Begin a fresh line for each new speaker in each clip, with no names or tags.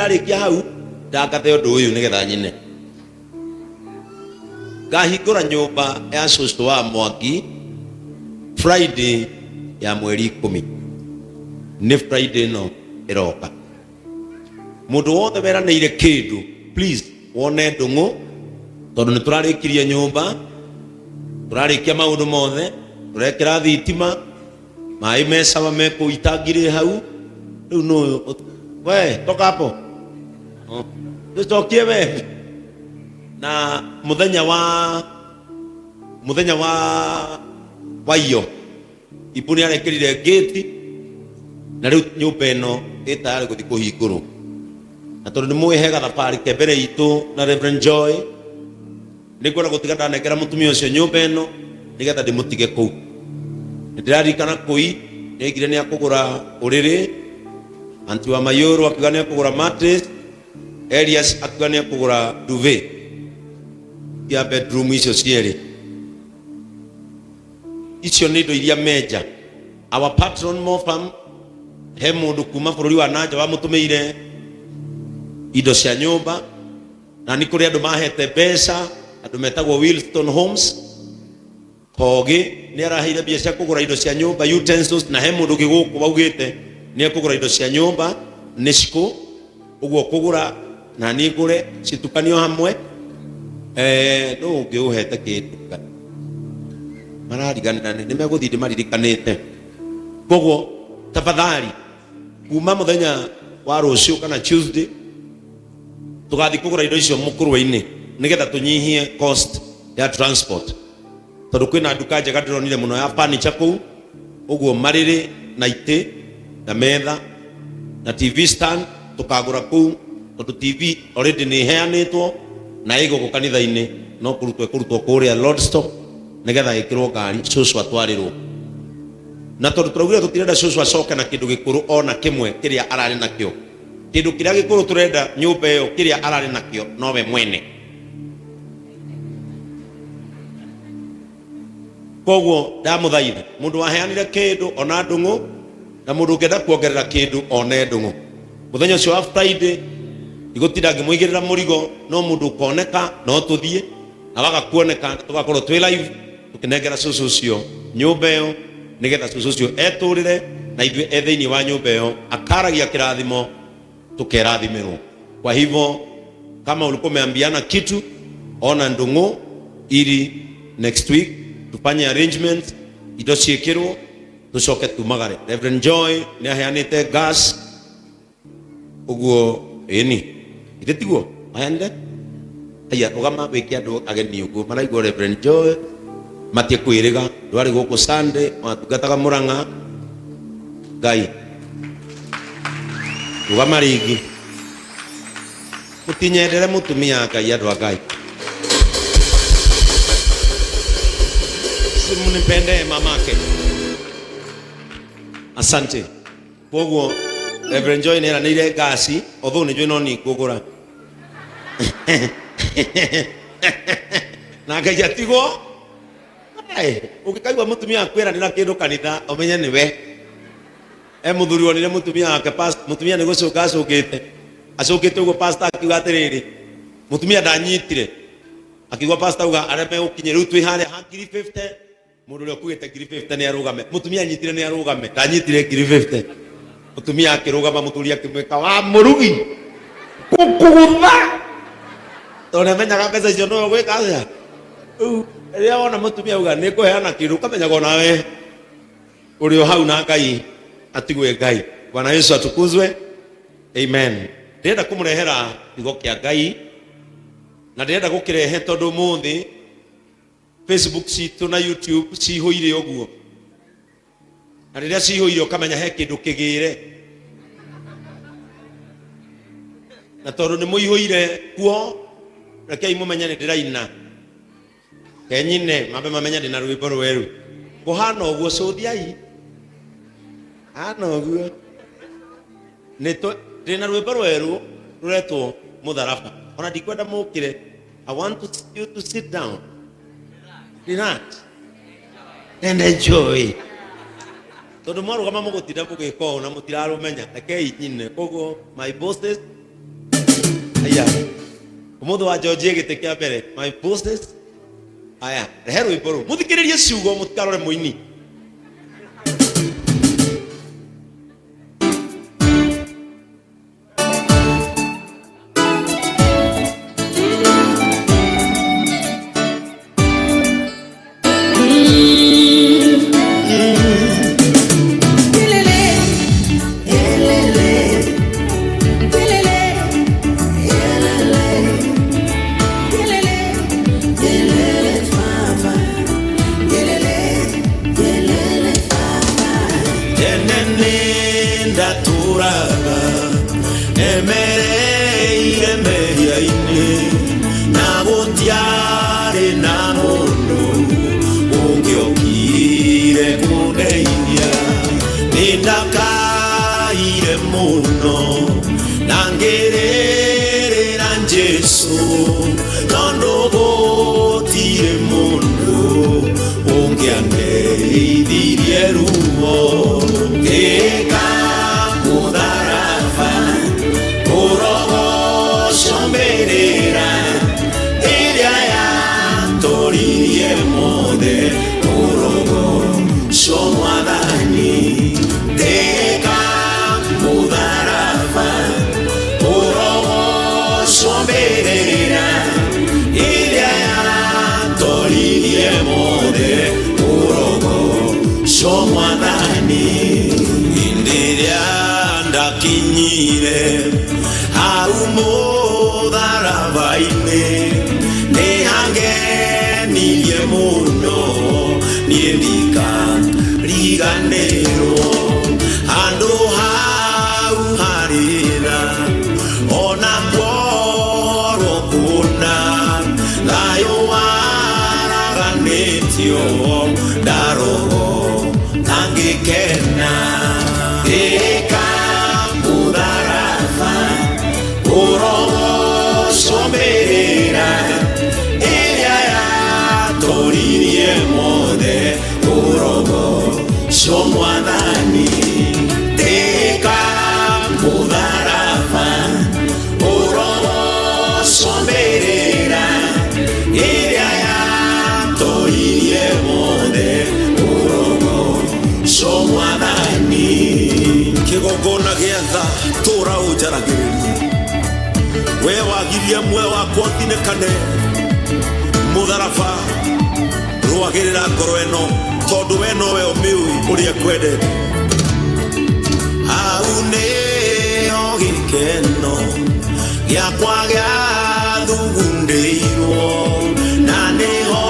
Ndarĩkia hau ndangathe ũndũ ũyũ nĩgetha nyine. Ngahingũra nyũmba ya cũcũ wa Mwangi Friday ya mweri 10. Nĩ Friday ĩno ĩroka. Mũndũ wothe weranĩire kĩndũ, please wone ndũng'ũ, tondũ nĩ tũrarĩkirie nyũmba, tũrarĩkia maũndũ mothe, tũrekĩra thitima, maĩ me sawa, me kũu itangi rĩ hau. Rĩu nũ we toka hapo tũcokie we na mũthenya wa waiyo Ibu nĩ arekĩrire ngĩti na rĩu nyũmba ĩno ĩ tayarĩ gũthiĩ kũhingũrwo. Na tondũ nĩ mũĩ he gathabarĩ ke mbere itũ na Reverend Joy, nĩ ngwenda gũtiga ndanengera mũtumia ũcio nyũmba ĩno nĩgetha ndĩmũtige kũu. Nĩ ndĩraririkana kũi nĩ oigire nĩ akũgũra ũrĩrĩ, anti wa Mayũrũ akiuga nĩ akũgũra mattress, Elias akiuga nĩ akũgũra duvet cia bedroom icio cierĩ. Icio nĩ indo iria menja. Our patron Mofam, he mũndũ kuma bũrũri wa nanja wamũtũmĩire indo cia nyũmba, na nĩ kũrĩ andũ mahete mbeca, andũ metagwo Wilston Homes. Kogĩ nĩ araheire mbia cia kũgũra indo cia nyũmba, utensils, na he mũndũ ũngĩ gũkũ waugĩte nĩ ekũgũra indo cia nyũmba nĩ cikũ ũguo kũgũra na niĩ ngũre citukanio hamwe. Nũ ũngĩ ũhete kĩndũ marariganĩra nĩ megũthiĩ ndĩmaririkanĩte. Koguo tafadhali, kuma mũthenya wa rũciũ kana Tuesday, tũgathiĩ kũgũra indo icio mũkũrwe-inĩ nĩgetha tũnyihie cost ya transport, tondũ kwĩna nduka njega ndĩronire mũno ya furniture kũu ũguo, marĩrĩ na itĩ na metha na TV stand tũkagũra kũu, tondũ TV already nĩ ĩheanĩtwo na ĩ gũkũ kanitha-inĩ, no kũrutwo ĩkũrutwo kũrĩa Lordstock nĩgetha ĩkĩrwo ngari cũcũ atwarĩrwo. Na tondũ tũraugire tũtirenda cũcũ acoke na kĩndũ gĩkũrũ ona kĩmwe kĩrĩa ararĩ nakĩo, kĩndũ kĩrĩa gĩkũrũ tũrenda nyũmba ĩyo kĩrĩa ararĩ nakĩo nowe mwene. Koguo ndamũthaitha, mũndũ waheanire kĩndũ ona ndũng'ũ, na mũndũ ũngĩenda kuongerera kĩndũ one ndũng'ũ mũthenya ũcio wa Friday, igũtinda ngĩmũigĩrĩra mũrigo, no mũndũ ũkoneka no tũthiĩ, na waga kuoneka tũgakorwo twĩ live tũkĩnengera cũcũ ũcio nyũmba ĩyo, nĩgetha cũcũ ũcio etũrĩre na ithuĩ e thĩinĩ wa nyũmba ĩyo, akaragia kĩrathimo tukerathimĩrwo. Kwa hivyo kama ulikuwa umeambiana kitu, ona ndũng'ũ ili next week tufanye arrangement, indo ciĩkĩrwo, tũcoke tumagare. Reverend Joy nĩ aheanĩte gas ũguo, ĩni ithe tiguo aheanire? Aya, rũgama wĩke andũ ageni ũguo maraigua Reverend Joy matie kwĩrĩga ndwarĩ gũkũ Sunday watungataga Mũrang'a. Ngai, rũgama rĩngĩ, mũtinyendere mũtumia Ngai, andũ a Ngai, simunipende mamake. Asante. Koguo Reverend Joy nĩ eranĩire ngasi, although nĩ njũĩ no niĩ ngũgũra na Ngai atigwo. Ũngĩkaigua mũtumia akweranĩra kĩndũ kanitha, ũmenye nĩwe e mũthuri wonire mũtumia wake mũtumia nĩ gũcũnga acũngĩte acũngĩte ũguo. Pastor akiuga atĩrĩrĩ, mũtumia ndanyitire, akiuga pastor auga arĩa megũkinyia rĩu twĩ harĩa ha ngiri 50, mũndũ ũrĩa ũkuĩte ngiri 50 nĩ arũgame. Mũtumia anyitire nĩ arũgame, ndanyitire ngiri 50. Mũtumia akĩrũgama, mũthuri akĩmwĩka wa mũrugi kũkũgũtha, tondũ nĩamenyaga mbeca icio nĩwe ũgwĩka atĩa. Rĩu rĩrĩa wona mũtumia auga nĩ ngũheana kĩndũ, ũkamenyaga onawe ũrĩ o hau na Ngai atigwe Ngai. Bwana Yesu atukuzwe, amen. Ndĩrenda kũmũrehera kiugo kĩa Ngai, na ndĩrenda gũkĩrehe tondũ ũmũthĩ Facebook citũ na YouTube cihũire ũguo, na rĩrĩa cihũire ũkamenya he kĩndũ kĩgĩre, na tondũ nĩ mũihũire kuo, rekei mũmenye nĩ ndĩraina kenyine mambe mamenye ndĩna rwĩmbo rwerũ kũhana ũguo. Cũthiai hana ũguo ndĩna rwĩmbo rwerũ rũretwo Mũtharaba. Ona ndikwenda mũkĩre. I want you to sit down, relax and enjoy, tondũ mwarũgama mũgũtinda mũgĩka ũũ na mũtirarũmenya. Rekei nyine. Koguo my bosses, Aya, ũmũthĩ wa Georgia gĩtĩ kĩa mbere, my bosses. Aya, rehe rwĩmbo rũu, mũthikĩrĩrie ciugo, mũtikarore mũini. Tene nĩ ndatũraga emereire mehia-inĩ, na gũtiarĩ na mũndũ ũngĩokire kũndeithia. Nĩ ndakaire mũno na ngĩrĩrĩra Jesũ, tondũ gũtirĩ mũndũ ũngĩandeithirie ruo. Ĩka mũtharaba ũrogoco mbĩrĩra ĩrĩa yatoririe mothe, ũrogoco Mwathani. Ĩka mũtharaba ũrogoco mbĩrĩra ĩrĩa yatoririe mothe, ũrogoco Mwathani. Hĩndĩ ĩrĩa ndakinyire hau mũtharaba-inĩ, nĩ hangenirie mũno, niĩ ndikariganĩrwo. Handũ hau harĩ tha, ona kworwo kũna thayũ waraganĩtio, ndarogo tangĩkena. Ĩka mũtharaba ũrogoco mbĩrĩra ĩrĩa yatoririe mothe, ũrogoco Mwathani. Ĩka mũtharaba ũrogoco mbĩrĩra ĩrĩa yatoririe mothe, ũrogoco Mwathani.
Kĩgongona gĩa tha tũra ũnjaragĩrĩria, we wagirie muoyo wakwa ũthinĩkane. Mũtharaba rũagĩrĩra ngoro ĩno, tondũ we nowe ũmĩũĩ ũrĩa kwendete.
Hau nĩho gĩkeno gĩakwa gĩathugundĩirwo, na nĩho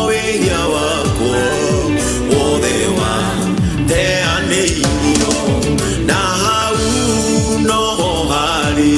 wĩhia wakwa wothe wateanĩirio, na hau noho harĩ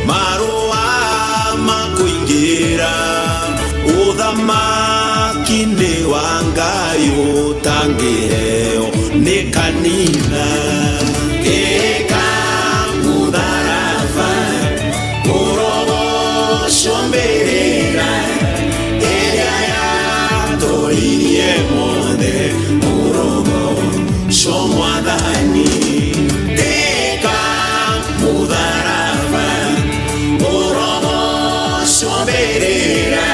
marũa ma kũingĩra ũthamaki-inĩ wa Ngai ũtangĩheo nĩ kanitha. Ĩka mũtharaba ũrogoco mbĩrĩra ĩrĩa yatoririe mothe, ũrogoco Mwathani. Ĩka mũtharaba ũrogoco mbĩrĩra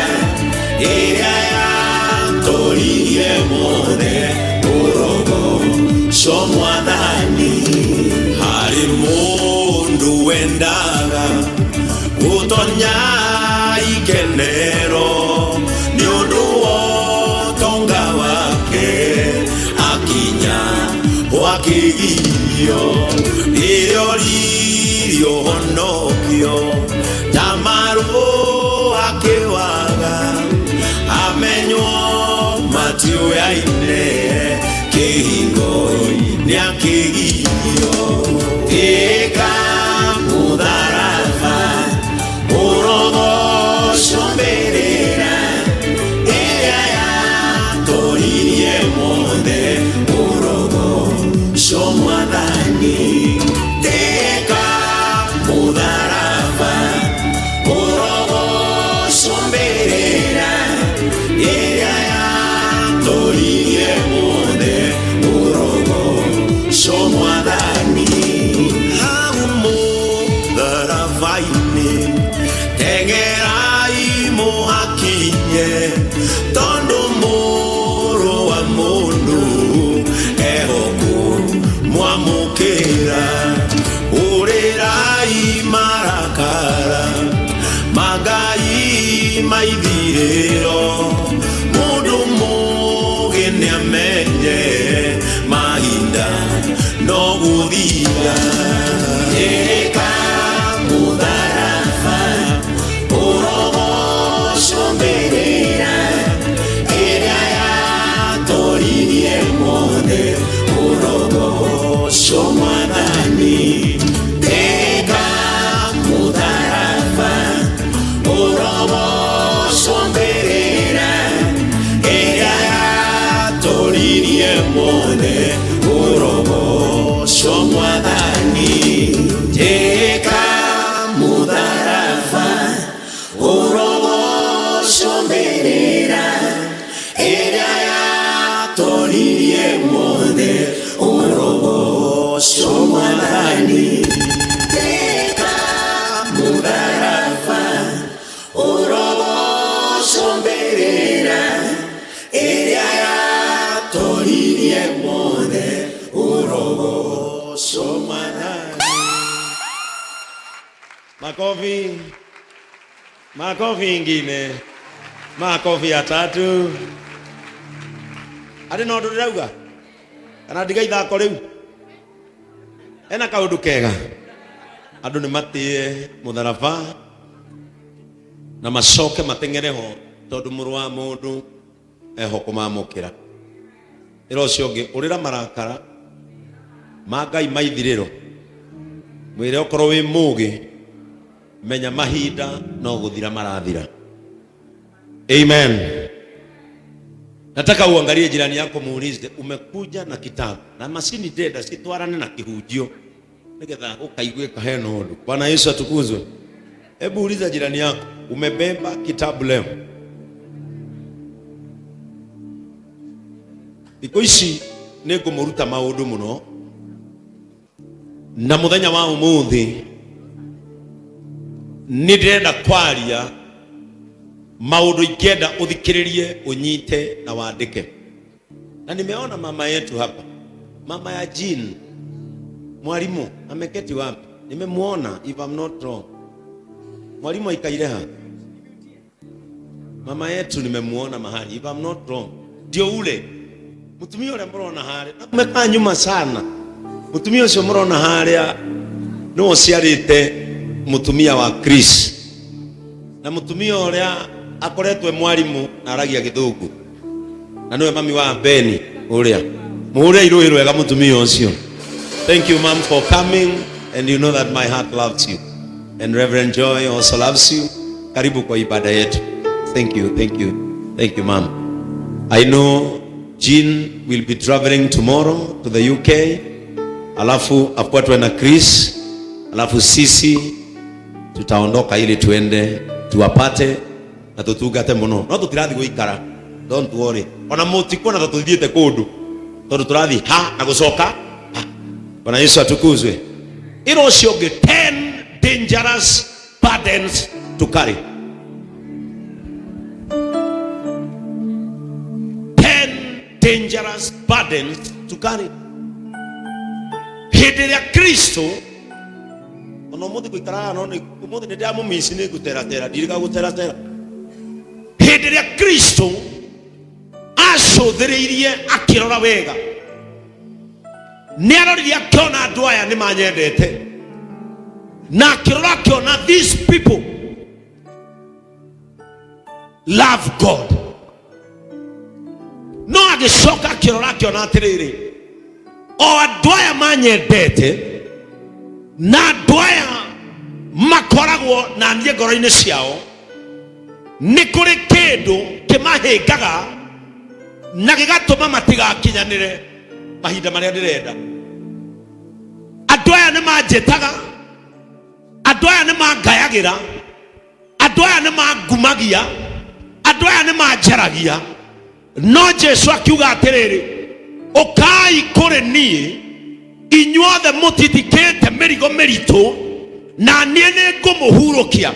ĩrĩa yatoririe mothe, ũrogoco Mwathani. Harĩ mũndũ wendaga gũtonya ikenero nĩ ũndũ wa ũtonga wake, akinya wakĩgirio rĩrĩa oririo honokio, ta marũa akĩwaga, amenywo matiũyaine, kĩhingo-inĩ akĩgirio. Ĩka mũtharaba ũrogoco mbĩrĩra ĩrĩa yatoririe mothe, ũrogoco Mwathani. Ĩka mũtharaba ũrogoco mbĩrĩra ĩrĩa yatoririe mothe, ũrogoco Mwathani.
Mũtharaba-inĩ teng'erai mũhakinye tondũ mũrũ wa mũndũ eho kũmwamũkĩra. Ũrĩrai marakara ma Ngai maithirĩro, mũndũ mũũgĩ nĩamenye mahinda no gũthira. Ĩka mũtharaba ũrogocwo mbĩrĩra ĩrĩa yatũririe mothe, ũrogocwo Mwathani. Ĩka mũtharaba ũrogocwo mbĩrĩra ĩrĩa yatũririe mothe, ũrogocwo Mwathani. Ĩka mũtharaba ũrogocwo mbĩrĩra ĩrĩa yatũririe mothe, ũrogocwo Mwathani. Ĩka mũtharaba ũrogocwo mbĩrĩra ĩrĩa yatũririe mothe, ũrogocwo Mwathani.
Makofi, makofi ingine, makofi ya tatu. Arĩ na ũndũ ndĩrauga kana ndiga ithako rĩu ena kaũndũ kega, andũ nĩ matĩe mũtharaba na macoke mateng'ere ho tondũ mũrũ wa mũndũ eho kũmamũkĩra. Ĩra ũcio ũngĩ ũrĩra marakara ma Ngai maithirĩro, mwĩre okorwo wĩ mũgĩ menya mahinda no gũthira marathira. Amen. Nataka uangalie jirani yako muulize, umekuja na kitabu na macini ndenda citwarane na kihunjio nigetha ukaiguĩka hena ũndũ. Bwana Yesu atukuzwe. Hebu uliza jirani yako, umebeba kitabu leo? Thikũ ici nĩ ngũmũruta maũndũ mũno, na mũthenya wa ũmũthĩ nĩ ndĩrenda kwaria maũndũ ingĩenda ũthikĩrĩrie, ũnyite na wandĩke. Na nimeona mama yetu hapa, mama ya Jean, mwalimu ameketi wapi? Nimemuona, if I'm not wrong. Mwalimu aikaire ha? Mama yetu nimemuona mahali, if I'm not wrong. Ndio ule mutumia ũrĩa mũrona harĩa, umekaa nyuma sana. Mutumia ũcio mũrona harĩa nĩwe ũciarĩte mutumia wa Chris, na mutumia ũrĩa akoretwo e mwarimu na aragia gĩthũngũ, na nĩwe mami wa Beni ũrĩa mũhũre irũĩ rwega mutumia ũcio. Thank you, ma'am, for coming, and you know that my heart loves you and Reverend Joy also loves you. Karibu kwa ibada yetu. Thank you, thank you, thank you, ma'am. I know Jean will be traveling tomorrow to the UK, alafu afuatwe na Chris, alafu sisi tutaondoka ili tuende tuwapate na tutungate muno, no tutirathi guikara, don't worry, ona mutikuona ta tuthiite kundu tondu turathi ha na gucoka ha. Bwana Yesu atukuzwe. Ira ucio ungi, 10 dangerous burdens to carry. 10 dangerous burdens to carry. Hĩndĩ ĩrĩa Kristo ona ũmũthĩ gũikaraga no nĩ ũmũthĩ nĩ ndĩramũmici, nĩ ngũteratera, ndirĩga gũteratera. Hĩndĩ ĩrĩa Kristo acũthĩrĩirie akĩrora wega, nĩ arorire akĩona andũ aya nĩ manyendete, na akĩrora akĩona these people love God, no agĩcoka akĩrora akĩona atĩrĩrĩ, o andũ aya manyendete na andũ aya makoragwo na niĩ ngoro-inĩ ciao, nĩ kũrĩ kĩndũ kĩmahĩngaga na gĩgatũma matigakinyanĩre mahinda marĩa ndĩrenda. Andũ aya nĩ manjĩtaga, andũ aya nĩ mangayagĩra, andũ aya nĩ mangumagia, andũ aya nĩ manjaragia, no Jesu akiuga atĩrĩrĩ, ũkai kũrĩ niĩ inyuothe mũtitikĩte mĩrigo mĩritũ. Na niĩ nĩ ngũmũhurũkia.